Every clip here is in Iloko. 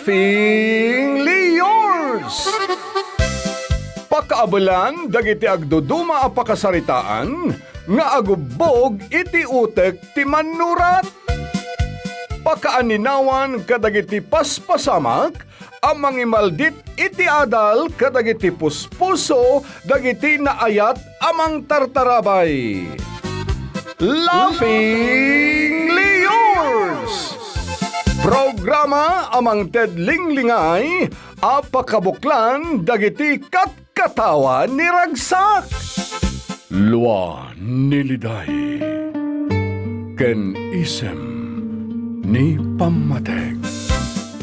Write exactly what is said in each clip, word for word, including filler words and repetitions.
Laughingly yours! Pakaabelan dagiti agduduma a pakasaritaan nga agubbog iti utek ti mannurat. Pakaaninawan kadagiti paspasamak a mangimaldit iti adal kadagiti puspuso dagiti naayat a mangtartarabay. Laughingly yours! Programa a mangted linglingay a pakabuklan dagiti katkatawa ni ragsak. Lua ni Liday ken isem ni Pammatek.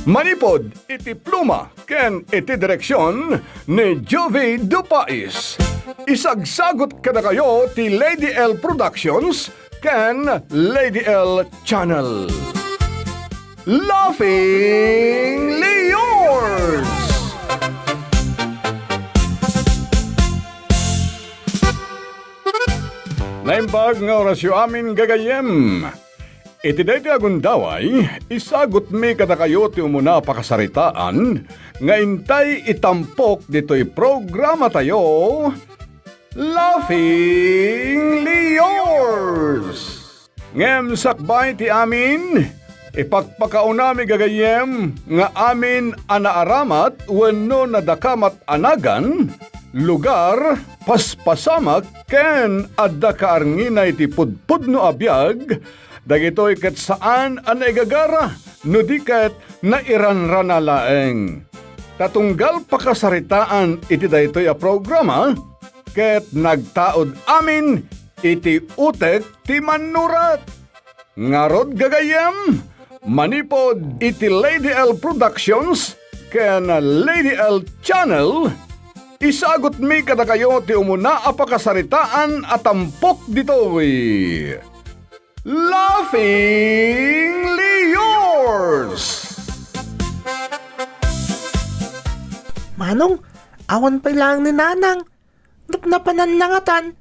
Manipod iti pluma ken iti direksion ni Jovi Dupais. Isagsagot kadakayo ti Lady L Productions ken Lady L Channel. Laughingly yours! Naimbag nga orasyo amin, gagayyem. Iti daytoy a gundaway, isagutmi kadakayo ti umuna a pakasaritaan nga intay itampok ditoy programatayo, Laughingly Yours! Ngem sakbay ti amin, ipakpakaunami, gagayyem, nga amin a naaramat wenno nadakamat a nagan, lugar, paspasamak, ken adda kaarnginay ti pudpudno a biag, dagitoy ket saan a naigagara no di ket nairanrana laeng. Ta tunggal pakasaritaan iti daytoy a programa, ket nagtaud amin iti utek ti mannurat. Ngarud, gagayyem, manipud iti Lady L Productions ken Lady L Channel, isagutmi kadakayo ti umuna a pakasaritaan a tampok ditoy Laughingly Yours! Manong, awan pay laeng ni Nanang. Napnapanan nangatan.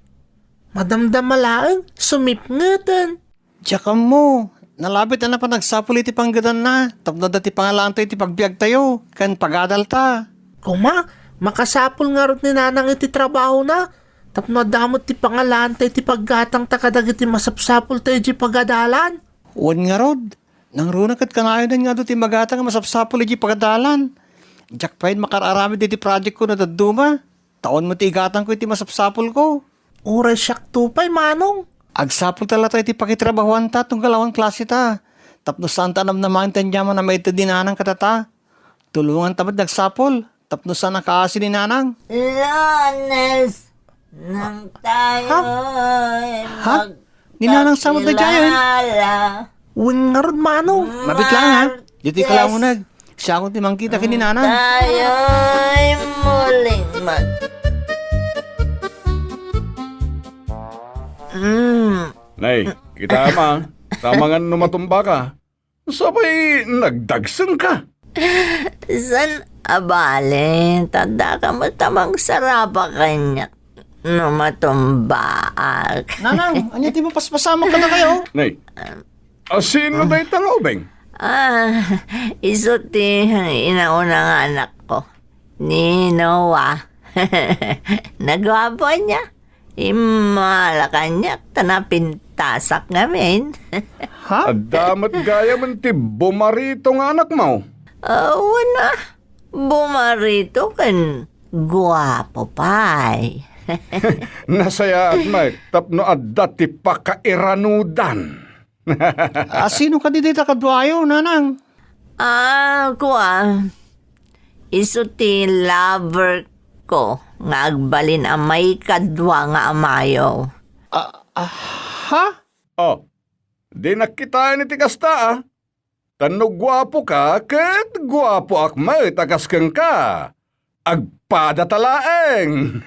Madamdama laeng, sumipngeten. Diak ammo, nalabit a napan agsapul iti panggedanna, tapno adda ti pangalaantayo iti pagbiagtayo, ken pagadalta. Koma, makasapul ngarud ni Nanang iti trabahona, tapno adda met ti pangalaanta iti paggatangta kadagiti masapsapulta idiay pagadalan. Wen ngarud, nangruna ket kanayonen nga adu ti magatang a masapsapul idiay pagadalan. Diak pay makar-aramid iti projectko no dadduma. Taon met ti igatangko iti masapsapulko. Uray siakto pay, Manong. Agsapulta latta iti pakitrabahoanta tunggal awan klaseta. Tapno saanta a namnamaen ti aniaman a maited ni Nanang kadata. Tulonganta met nga agsapul, tapno saan a kaasi ni Nanang. Lanes nang tayo Ha? Ha? Ni Nanang sa mo daydiayen? Wen ngarud, Manong. Mabit laeng, ha? Ditoy ka laeng uneg. Siakon ti mangkita ken ni Nanang. Tayo'y muling mag- Mm. Nay, kita ma. Tama nga no matumbaka. Sabay nagdagsengka. Saan a bale, ta daka met a magsaraba kaniak no matumbaak. Nanang, ania ti mapaspasamak kadakayo? Nay, a sino dayta nga ubing? Ah, isu ti inauna nga anakko, ni Noah. Naguapo ania. Immala kaniak ta napintasak ngamin. Ha? Adda met gayamen ti bumarito nga anakmo? Awan a, bumarito ken guapo pay. Nasayaat met tapno adda ti pakairanudan. A, sino kadi dayta kaduayo, Nanang? Ah, kua, isu ti lover ko nga agbalin a maikadua nga amayo. Ah, ah, ha? Oh, dinak kitaen iti kasta, a. Tan no guapoka, ket guapoak met a kas kenka. Agpadata laeng.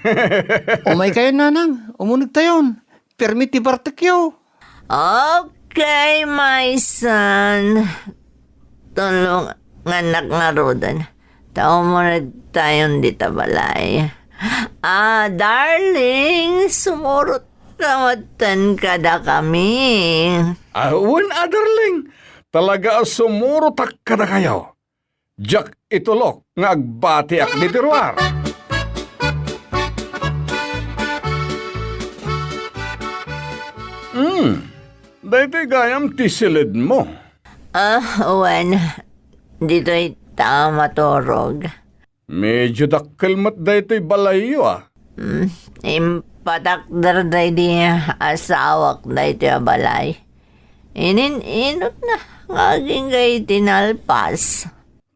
Umaykayon, Nanang. Umunegtayon. Permi ti bartekyo. Okay, my son. Tulongannak ngaruden. Ta umunegtayon dita balay. Ah, darling, sumurot ka metten kadakami. Ah, wen a, darling. Talaga a sumurotak kadakayo. Diak itulok nga agbatiak ditoy ruar. Hmm, daytoy gayam ti siledmo. Ah, wen, ditoy ta maturog. Medyo dakkel met daytoy balayyo, ah. Hmm, impatakder daydi asawak daytoy a balay. Inin-inotna nga agingga iti nalpas.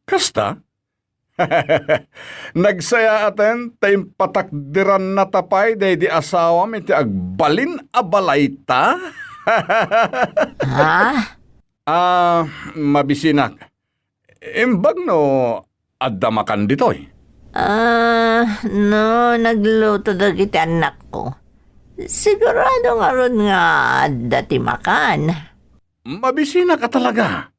Kasta? Nagsayaaten ta impatakderanna ta pay daydi asawam iti agbalin a balayta? Ha? Ah, mabisinak. Imbag no adda makan ditoy? Ah, no nagluto dagiti annakko, sigurado ngarud nga adda ti makan. Mabisinak a talaga.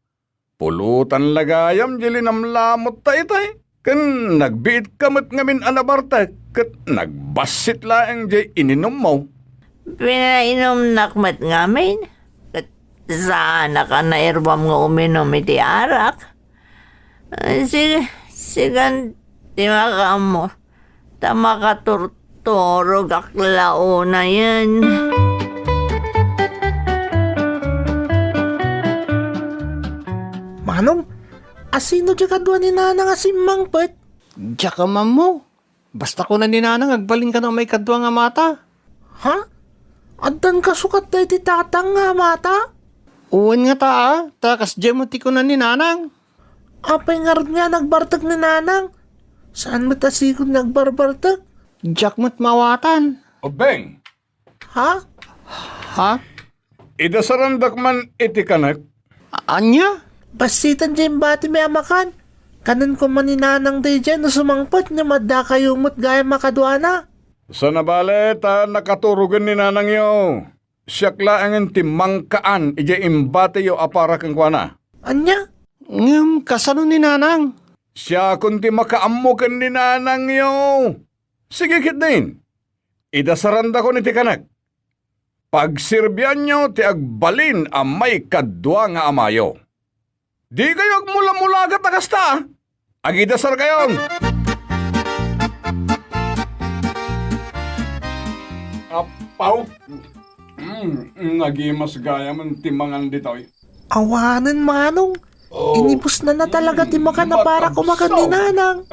Pulutan la gayam diay linamlamotta itay. Ken nagbiitka met ngamin a nabartek ket nagbassit laeng diay ininummo. Pinainumnak met ngamin, ket saanak a nairbam nga uminum iti arak. Sige, sikan ti makaammo, ta makaturturogak la unayen. Manong, asino diay kadua ni Nanang a simmangpet? Diak ammo. Basta kuna ni Nanang, agbalin kano a maikadua nga amata. Ha? Addan kasukat daydi tatang nga amata? Wen ngata, a, ta kasdiay met ti kuna ni Nanang. Apay ngarud nga nagbartek ni Nanang? Saan met a sigud nga agbarbartek? Diak met maawatan. Ubbing! Ha? Ha? Idasarandak man iti kanek. A-, ania? Bassiten diay imbatimi a makan. Kanen koma ni Nanang daydiay no sumangpet ngem addakayo met gayam a kaduana. Saan a bale ta nakaturogen ni Nanangyo. Siak laengen ti mangkaan idiay imbateyo a para kenkuana. Ania? Ngem kasano ni Nanang? Siakon ti makaammo ken ni Nanangyo. Sige ketdin. Idasarandakon iti kanek. Pagserbianyo ti agbalin a maikadua nga amayo. Dikayo agmulamulagat a kasta, a. Agidasarkayon. Apaw. Mm, nagimas gayam ti mangan ditoy. Awanen, Manong. Oh. Inibusnana talaga ti makan a para kumakan ni Nanang.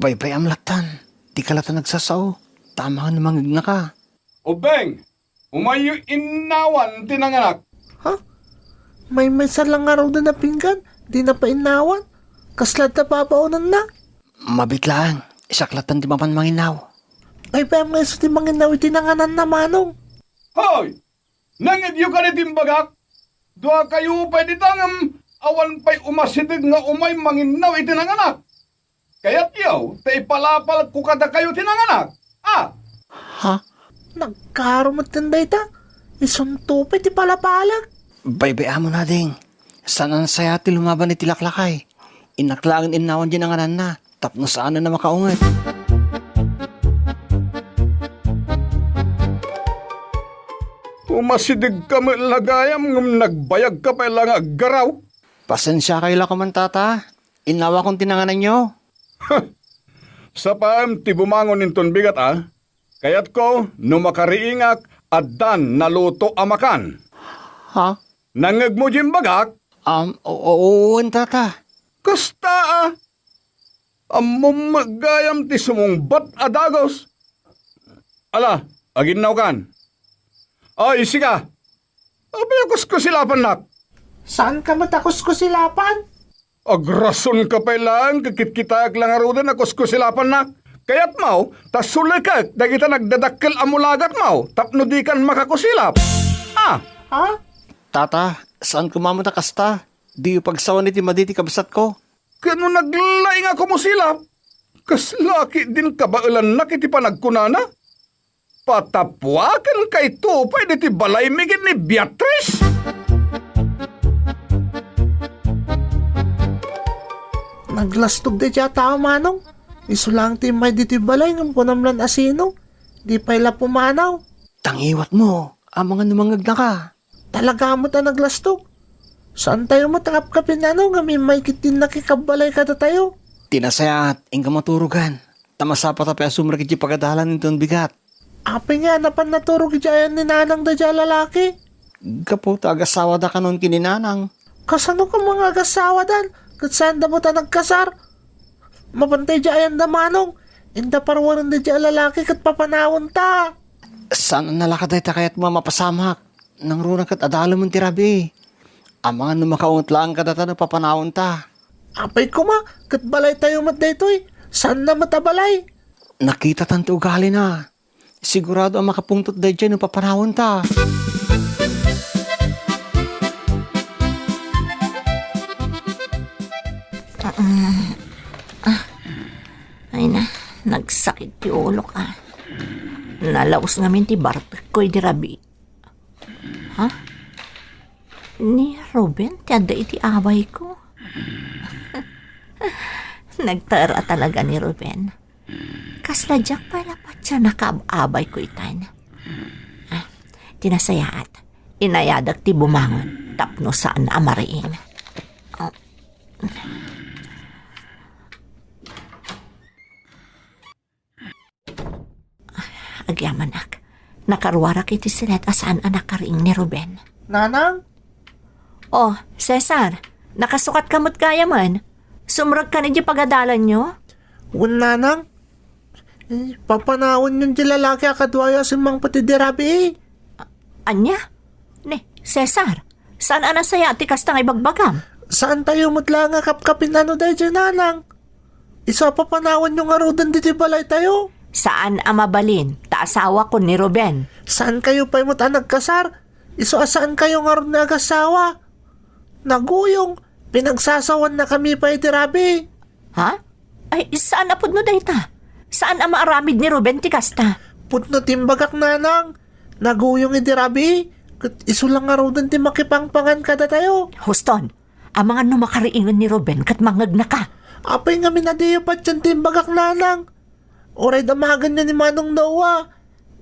Baybay-am lattan. Dika latta nagsasao. Tama nga no mangegnaka. Ubbing, umayyo innawan ti nanganak. Ha? Maymaysa la ngaruden a pinggan, dina pay innawan. Kasla adda babaonenna? Mabiit laeng, siak lattan ti mapan manginnaw. Baybay-am nga isu ti manginnaw iti nangananna, Manong. Hoy! Nangngegyo kadi ti imbagak? Duakayo pay dita ngem awan pay umasideg nga umay manginnaw iti nanganak. Kayatyo ta ipalapalko kadakayo ti nanganak? A? Ha? Nagkaro metten dayta. Isunto pay ti palapalek. Baybay-amon, ading. Saan a nasayaat ti lumaban iti laklakay. Innak laengen innawan diay nangananna tapno saanen a makaunget. Umasidegka met la gayam ngem nagbayagka pay la nga aggaraw. Pasensiakayo la koman, Tata. Innawakon ti nangananyo. Sapaem ti bumangon inton bigat, a. Kayatko no makariingak, addan naluto a makan. Ha? Nangngegmo diay imbagak? Um, o-, o-, wen, Tata. Kasta, a. Ammom met gayam ti sumungbat a dagus. Ala, aginnawkan. Ay, sika. Apay a kuskusilapannak? Saanka met a kuskusilapan? Agrasonka pay laeng ket kitkitaek la ngaruden a kuskusilapannak. Kayatmo, ta sulekek dagita nagdadakkel a mulagatmo tapno dikan makakusilap. A? Ha? Tata, saan koma met a kasta. Diyo pagsawen iti madi ti kabsatko. Ken no naglaing a kumusilap, kasla ketdin kabaelannak iti panagkunana, "Patapuaken kayto pay ditoy balaymi ken ni Beatriz." Naglastog daydiay a tao, Manong. Isu laeng ti immay ditoy balay ngem kunam lan a sino. Di pay la pumanaw. Tangiwatmo, amangan no mangegnaka. Talaga met a naglastog. Saantayo met a kapkapin, Nanang, ngem immay ketdin nakikabbalay kadatayo. Ti nasayaat, inka maturogan. Ta masapata pay a sumrek iti pagadalan inton bigat. Apay nga a napan naturog idiay ayan ni Nanang daydiay a lalaki? Gapu ta agasawada kanon ken ni Nanang. Kasano koma nga agasawadan? Ket saanda met a nagkasar? Mapanta idiay ayanda, Manong. Inda paruaren daydiay a lalaki ket papanawenta. Saan a nalaka dayta kayatmo a mapasamak? Nangruna ket adalemen ti rabii. Amangan no makaunget laeng kadata no papanawenta. Apay koma, ket balaytayo met daytoy. Saanna met a balay? Nakitatan ti ugalina. Sigurado a makapungtot daydiay no papanawenta. Ay na, nagsakit ti ulok, ah. Nalaus ngamin ti barpekko idi rabii. Ha? Ni Ruben ti adda iti abayko? Nagtaer a talaga ni Ruben. Kasla diak pay la patien a kaab-abayko itan. Ah, ti nasayaat, inayadak ti bumangon tapno saan a mariing. Oh. Agyamanak. Nakaruarak iti silet a saan a nakariing ni Ruben. Nanang? Oh, Cesar, nakasukatka met gayamen. Sumrekkan iti pagadalanyo? Wen, Nanang. Eh, papanawenyon ti lalaki a kaduayo a simmangpet idi rabii. Ania? Ne, Cesar, saan a nasayaat ti kasta nga ibagbagam? Saantayo met laeng a kapkapin no daydiay, Nanang. Isu a papanawanyo ngaruden ditoy balaytayo. Saan a mabalin, ta asawakon ni Ruben. Saankayo pay met a nagkasar? Isu a saankayo ngarud nga agasawa? Naguyong, pinagsasawannakami pay idi rabii. Ha? Ay, saan a pudno dayta? Saan a maaramid ni Ruben ti kasta? Pudno ti imbagak, Nanang. Naguyong idi rabii, ket isu la ngaruden ti makipangpangan kadatayo. Huston, amangan no makariingen ni Ruben ket mangngegnaka. Apay ngamin a diyo patien ti imbagak, Nanang? Uray damagenyo ni Manong Noah.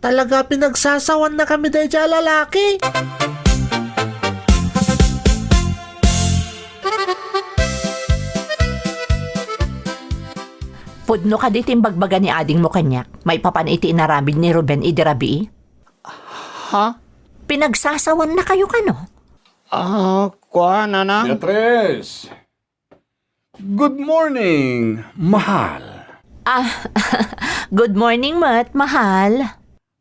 Talaga pinagsasawannakami daydiay a lalaki. Pudno kadi ti imbagbaga ni adingmo kaniak maipapan iti inaramid ni Ruben idi rabii? Ha? Pinagsasawannakayo kano? Ah, kuan, Nanang? Beatriz! Good morning, mahal. Ah, good morning met, mahal.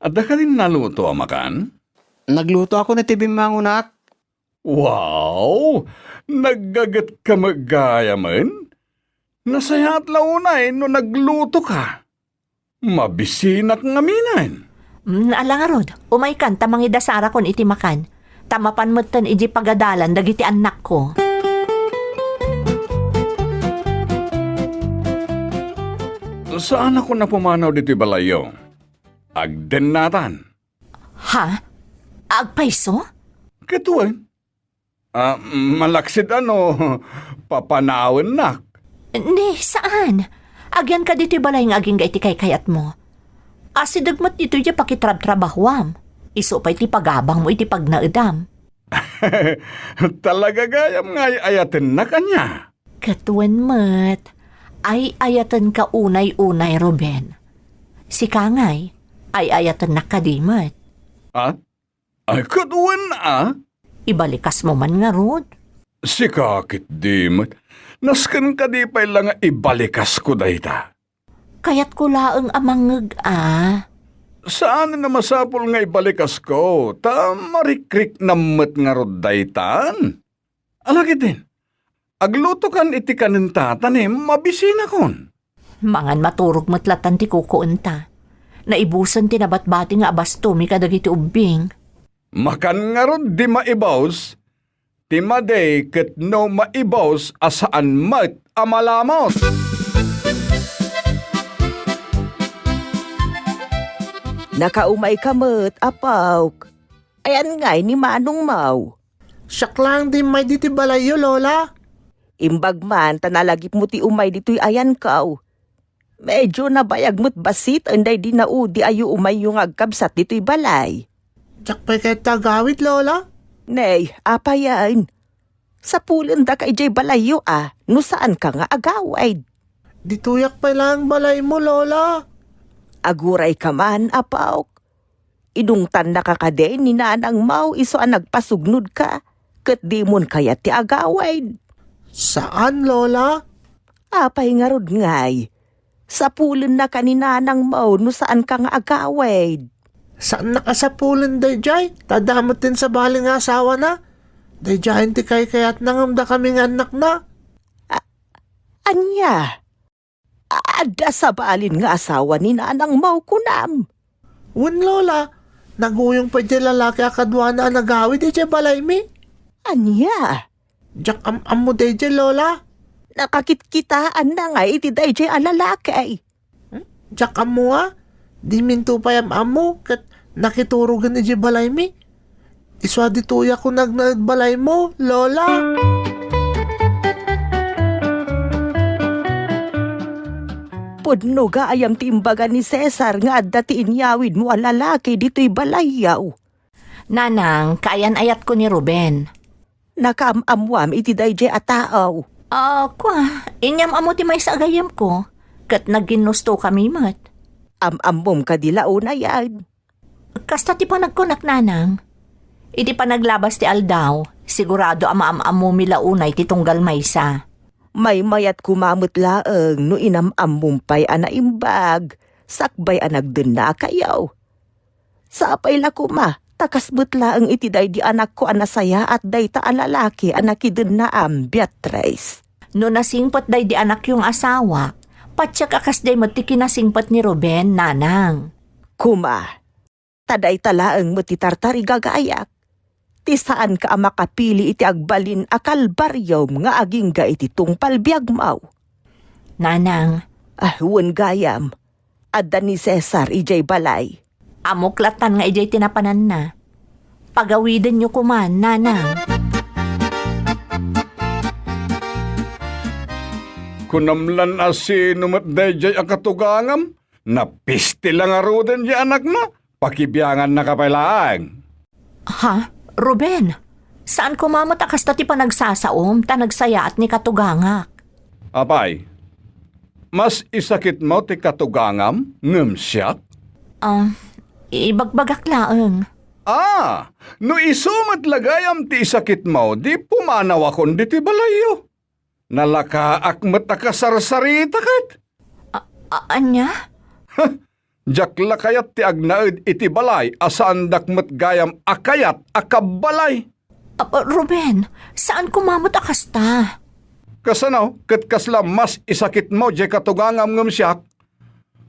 Adda kadin naluto a makan? Nagluto ako ni ti bimmangonak. Wow! Naggaget ka met gayamen? Nasayaat la unay no nagluto ka. Mabisinak ngaminen. Mm, ala ngarud, umaykan ta mangidasarakon iti makan. Ta mapan metten iti pagadalan dagiti annakko. Saanakon a pumanaw ditoy balayyo. Agdennatan. Ha? Agpayso? Ket wen, Ah, malaksid ano, papanawennak. Ni, saan? Agyanka ditoy balay nga agingga iti kaykayatmo. Asideg met ditoy diay pakitrabtrabahoam. Isu pay ti pagabangmo iti pagnaedam. Talaga gayam nga ay-ayatennak, ania? Ket wen met, ay-ayatenka unay-unay, Ruben. Sika ngay, ay-ayatennak kadi met. Ah? Ay, ket wen a? Ibalikasmo man ngarud. Sika ketdi met. Nasken kadi pay la nga ibalikasko dayta? Kayatko laeng a mangngeg a. Saan a masapul nga ibalikasko, ta marikriknam met ngarud daytan? Ala ketdin, aglutokan iti kanen tata ni mabisinakon. Mangan maturog met latan ti kukuenta. Naibusen ti nabatbati nga abastomi kadagiti ubbing. Makan ngarud di maibus, ti madi ket no maibus a saan met a malamut. Nakaumayka met, Apaw. Ayan ngay ni Manong Mau. Siak laeng ti immay ditoy balayyo, Lola. Imbag man ta nalagipmo ti umay ditoy ayanko. Medyo nabayag met bassit daydi naudi a yuumayyo nga agkabsat ditoy balay. Diak pay kayat ti agawid, Lola. Nay, apayen. Sapulendaka idiay balayyo a, no saanka nga agawid. Ditoyak pay laeng balaymo, Lola. Agurayka man, apok. Idungtannaka kadi ni nanangmo isu a nagpasugnodka, ket dimon kayat ti agawid? Saan, Lola. Apay ngarud ngay? Sapulennaka ni nanangmo no saanka nga agawid. Saannak a sapulen daydiay, ta adda met ti sabali nga asawana. Daydiayen ti kaykayatna ngem dakami nga annakna. A-, ania? A-, adda sabalin nga asawa ni nanangmo, kunam? Wen, Lola, naguyong pay diay lalaki a kaduana a nagawid idiay balaymi. Ania? Diak am-ammo daydiay, Lola. Nakakitkitaanna ngay iti daydiay a lalaki. Hmm? Diak ammo a, diminto pay am-ammo ket nakiturogen idiay balaymi. Isu a ditoyak unagnaed balaymo, Lola. Pudno gayam ti imbaga ni Cesar nga adda ti inyawidmo a lalaki ditoy balayyo. Nanang, kaayan-ayatko ni Ruben. Nakaam-ammoam iti daydiay a tao. Ah, kua, inyam-ammo ti maysa a gayyemko, ket nagginnustokami met. Am-ammom kadi la unay? Kasta ti panagkunak, nanang. Iti panaglabas ti aldaw, sigurado a maam-ammomi la unay ti tunggal maysa. Maymayat koma met laeng no inam-ammom pay a naimbag, sakbay a nagdennakayo. Sapay la koma, ta kas met laeng iti daydi anakko a nasayaat dayta a lalaki a nakidennaam, Beatrice. No nasingpet daydi anakyo nga asawa, patiek a kasdiay met ti kinasingpet ni Ruben, nanang. Koma, ta dayta laeng met ti tartarigagayak. Ti saanka a makapili iti agbalin a kalbariom nga agingga iti tungpal biagmo. Nanang. Ah, wen gayam. Adda ni Cesar idiay balay. Ammok lattan nga idiay ti napananna. Pagawidenyo koma, nanang. Kunam lan a sino met daydiay a katugangam? Napiste la ngaruden ti anakna. Pakibiangannaka pay laeng. Ha? Ruben, saan koma met a kasta ti panagsasaom ta nagsayaat ni katugangak? Apay, mas isakitmo ti katugangam ngem siak? Ah, ibagbagak laeng. Ah, no isu met la gayam ti isakitmo, di pumanawakon ditoy balayyo. Nalakaak met a kasarsarita ket. A-, a-, ania? Diak la kayat ti agnaed iti balay a saandak met gayam a kayat a kabbalay. Aba, Ruben, saan koma met a kasta. Kasano ket kasla mas isakitmo diay katugangam ngem siak?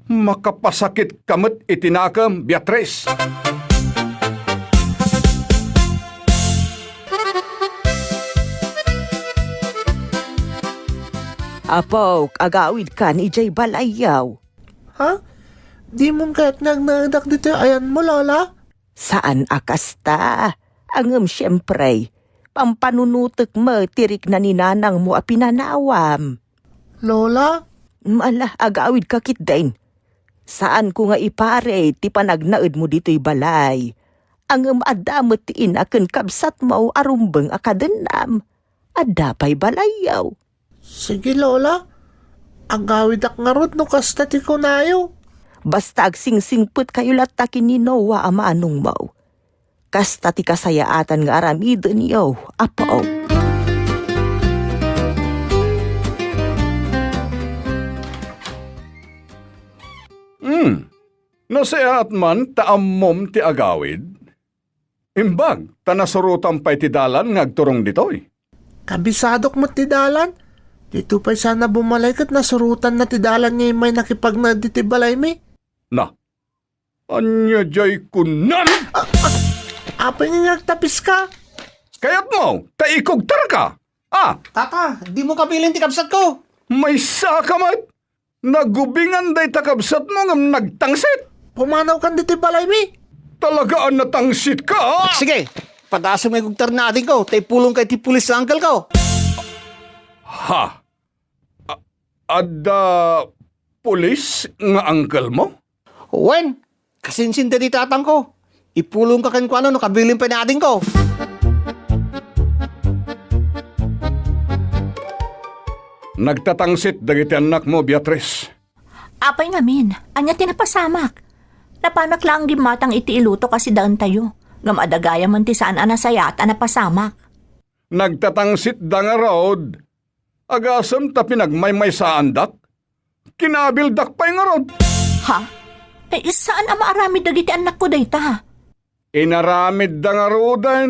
Makapasakitka met iti nakem, Beatrice. Apok, agawidkan idiay balayyo. Ha? Dimon kayat nga agnaedak ditoy ayanmo, Lola? Saan a kasta. Ngem siempre, pampanunotek met ti rikna ni nanangmo a pinanawam. Lola? Ala, agawidka ketdin. Saanko nga ipare ti panagnaedmo ditoy balay. Ngem adda met ti ina ken kabsatmo a rumbeng a kadennam. Adda pay balayyo. Sige, Lola. Agawidak ngarud no kasta ti kunayo. Basta agsingsingpetkayo latta ken ni Noah a manongmo. Kasta ti kasayaatan nga aramidenyo, Apo. Hmm. Nasayaat man ta ammom ti agawid. Imbag ta nasurotam pay ti dalan nga agturong ditoy. Kabisadok met ti dalan. Dito pay sana bumalay ket nasurotanna ti dalan nga immay nakipagnaed ditoy balaymi. Na, ania diay kunam? A-, a-, apay nga agtapiska? Kayatmo ta ikugtarka? Ah! Tata, dimo kabilin ti kabsatko. Maysaka met! Nagubingan dayta kabsatmo ngem nagtangsit. Pumanawkan ditoy balaymi. Talaga a natangsitka, a? Sige, padasem nga ikugtar ni adingko, ta ipulongka iti pulis nga angkelko. Ha? A-, adda pulis nga angkelmo? Wen, kasinsin daydi tatangko. Ipulongka kenkuana no kabilin pay ni adingko. Nagtatangsit dagiti annakmo, Beatriz. Apay ngamin, ania ti napasamak? Napanak laeng gimmatang iti iluto kas idaentayo. Ngem adda gayamen ti saan a nasayaat a napasamak. Nagtatangsitda ngarud. Agasem ta pinagmaymaysaandak. Kinabildak pay ngarud. Ha? Eh, saan a maaramid dagiti annakko dayta? Inaramidda ngaruden.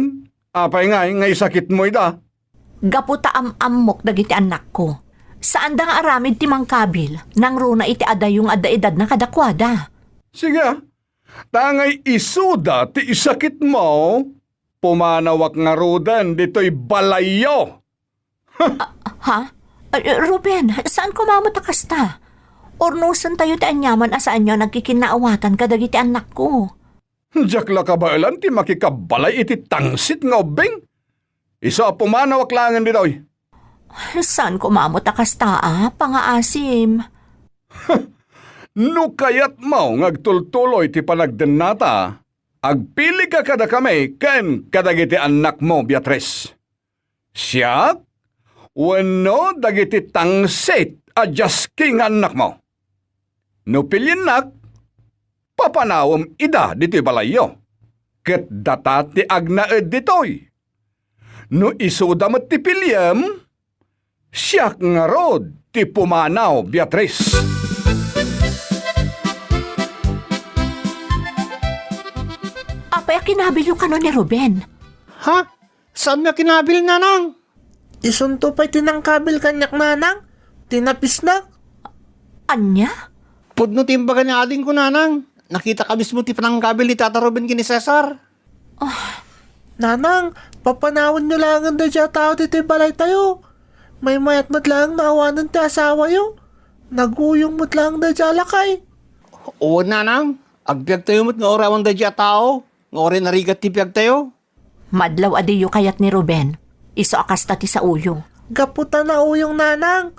Apay ngay nga isakitmo ida? Gapu ta am-ammok dagiti annakko. Saanda nga aramid ti mangkabil, nangruna iti adayo nga adda edadna kadakuada. Sige, a. Ta ngay isuda ti isakitmo, pumanawak ngaruden ditoy balayyo. Ha? Eh, Ruben, saan koma met a kasta? Urnosentayo ti aniaman a saanyo a nagkikinnaawatan kadagiti annakko. Diak la kabaelan ti makikabbalay iti tangsit nga ubbing. Isu a pumanawak laengen ditoy. Saan koma met a kasta a pangaasim? No kayatmo nga agtultuloy ti panagdennata, agpilika kadakami ken kadagiti annakmo, Beatriz. Siak wenno dagiti tangsit a diaski nga annakmo? No piliennak, papanawem ida ditoy balayyo, ket data ti agnaed ditoy. No isuda met ti piliem, siak ngarud ti pumanaw, Beatriz. Apay a kinabilyo kano ni Ruben? Ha? Saanmi a kinabil, nanang? Isunto pay ti nangkabil kaniak, nanang. Ti napisnak. Ania? Pudno ti imbaga ni adingko, nanang. Nakitak a mismo ti panangkabil ni Tata Ruben ken ni Cesar. Ah. Nanang, papanawenyo laengen daydiay a tao ditoy balaytayo. Maymayat met laeng no awanen ti asawayo. Naguyong met laeng daydiay a lakay. Wen, nanang, agbiagtayo met nga uray awan daydiay a tao, nga uray narigat ti biagtayo. Madlaw a diyo kayat ni Ruben. Isu a kasta ti saoyo. Gapu ta nauyong, nanang.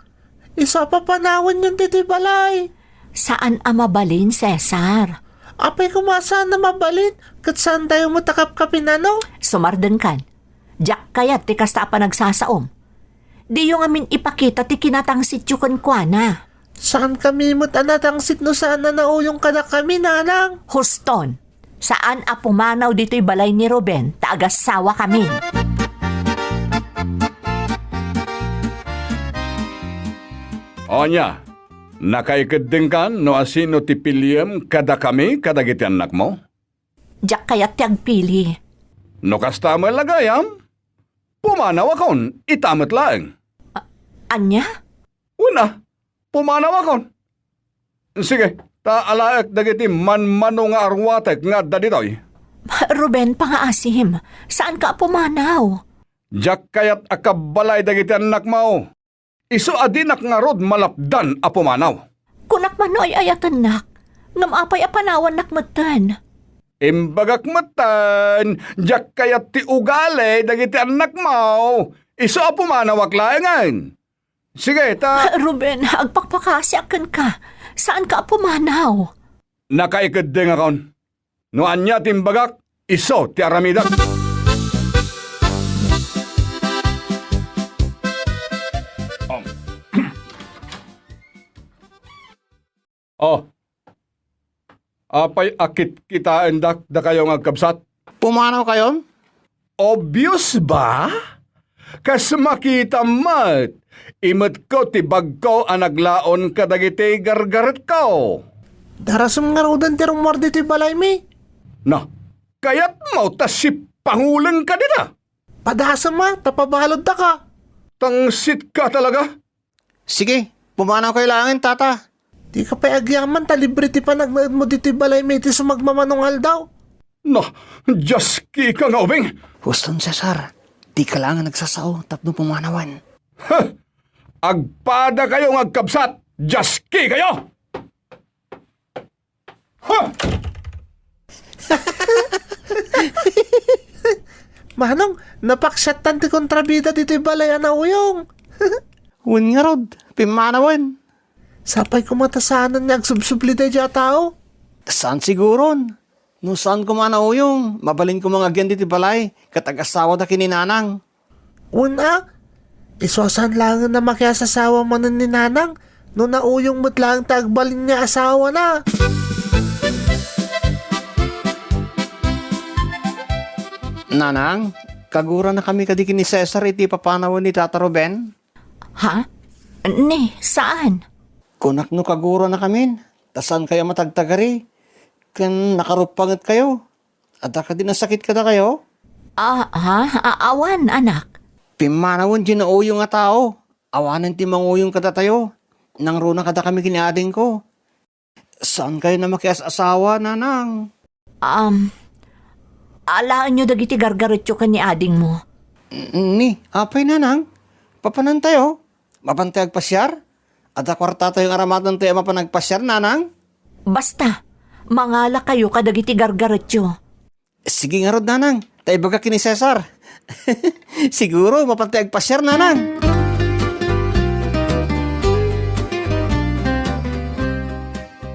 Isu a papanawenyon ditoy balay. Saan a mabalin, Cesar. Apay koma saan a mabalin, ket saantayo met a kapkapinano? Sumardengkan. Diak kayat ti kasta a panagsasaom. Diyo ngamin ipakita ti kinatangsityo kenkuana. Saankami met a natangsit no saan a nauyong kadakami, nanang. Huston, saan a pumanaw ditoy balay ni Ruben ta agassawakami. Ania, nakaikeddengkan no asino ti piliem kadakami kadagiti annakmo? Diak kayat ti agpili. No kasta met la gayam, pumanawakon ita met laeng. A-, ania? Wen a, pumanawakon. Sige, ta alaek dagiti manmano nga arwatek nga adda ditoy. Ruben, pangaasim, saanka a pumanaw? Diak kayat a kabbalay dagiti annakmo. Isu a dinak ngarud malapdan a pumanaw. Kunak man no ay-ayatennak, ngem apay a panawannak metten? Imbagak metten, diak kayat ti ugali dagiti annakmo. Isu a pumanawak laengen. Sige, ta— Ruben, agpakpakasiak kenka. Saanka a pumanaw. Nakaikeddengakon. No ania ti imbagak, isu ti aramidek. Um. Oh. Apay a kitkitaendak dakayo nga agkabsat? Pumanawkayon? Obvious ba? Kas makitam met, imetko ti bagko a naglaon kadagiti gargaretko. Darasem ngaruden ti rummuar ditoy balaymi. Na, kayatmo ta sippangulenka dita? Padasem a, ta pabaluddaka. Tangsitka talaga. Sige, pumanawkayo laengen, tata. Dika pay agyaman ta libre ti panagnaedmo ditoy balaymi iti sumagmamano nga aldaw. Na, diaskika nga ubing! Huston, Cesar, dika laengen agsasao tapno pumanawen. Ha! Agpadakayo nga agkabsat! Diaskikayo! Ha! Manong, napaksiattan ti kontrabida ditoy balay a nauyong. Wen ngarud, pimmanawen. Sapay koma ta saanen nga agsubsubli daydiay a tao. Saan siguron. No saan koma a nauyong, mabalin koma nga agyan ditoy balay, ket agasawada ken ni nanang. Wen a, Isu a saan laengen a makias-asawa manen ni Nanang no nauyong met laeng ti agbalin nga asawana. Nanang, kaguranakami kadi ken ni Cesar iti papanawen ni Tata Ruben? Ha? Ni, saan? Kunak no kaguranakamin, ta saankayo a matagtagari, ken nakaruppangetkayo. Adda kadi nasakit kadakayo? Ah, ha? A-, awan, anak. Pimmanawen ti nauyong a tao. Awanen ti manguyong kadatayo. Nangruna kadakami ken ni adingko. Saankayo a makias-asawa, Nanang? Um, alaenyo dagiti gargaretyo ken ni adingmo. Ni, apay, Nanang? Papanantayo? Mapantayo agpasiar? Adda kuartatayo nga aramatentayo a mapan agpasiar, Nanang? Basta, mangalakayo kadagiti gargaretyo. Sige ngarud, Nanang, ta ibagak ken ni Cesar. Siguro, mapantayo agpasiar, Nanang.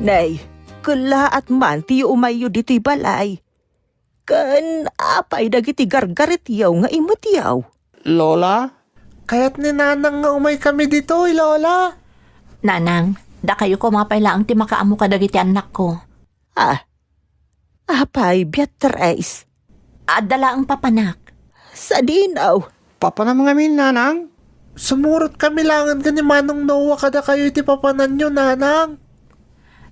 Nay, kellaat man ti umayyo ditoy balay. Ken apay dagiti gargaretyo nga immutyo? Lola? Kayat ni Nanang nga umaykami ditoy, Lola. Nanang, dakayo koma pay laeng ti makaammo kadagiti annakko. Ah, apay, Beatrice? Adda laeng papanak. Sadino? Papanam ngamin, Nanang? Sumurotkami laengen ken ni Manong Noah kadakayo iti papananyo, Nanang.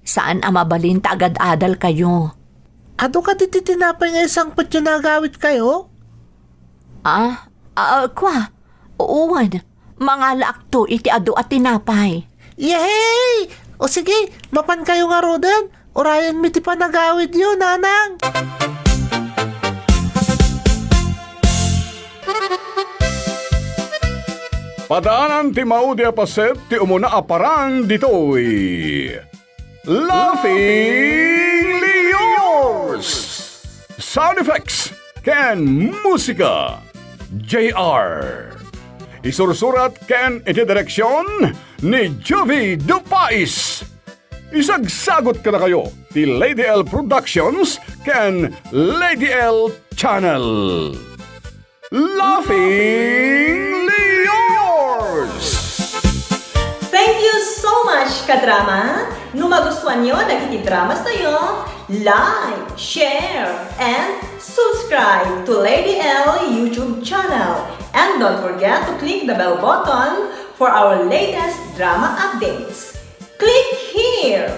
Saan a mabalin ta agad-adalkayo. Adu kadi ti tinapay nga isangpetyo nga agawidkayo? Ah, ah, kua, uwan, mangalaakto iti adu a tinapay. Yehey! O sige, mapankayo ngaruden. Urayenmi ti panagawidyo, Nanang. Padaanan ti maudi a paset ti umuna a parang ditoy. Laughingly yours! Sound effects ken musika, J R. Isursurat ken iti direksion ni Jovi Dupais. Isagsagut kadakayo ti Lady L Productions ken Lady L Channel. Laughingly yours! Thank you so much, kadrama! No magustuanyo dagiti dramas tayo, like, share, and subscribe to Lady L YouTube channel. And don't forget to click the bell button for our latest drama updates. Click here!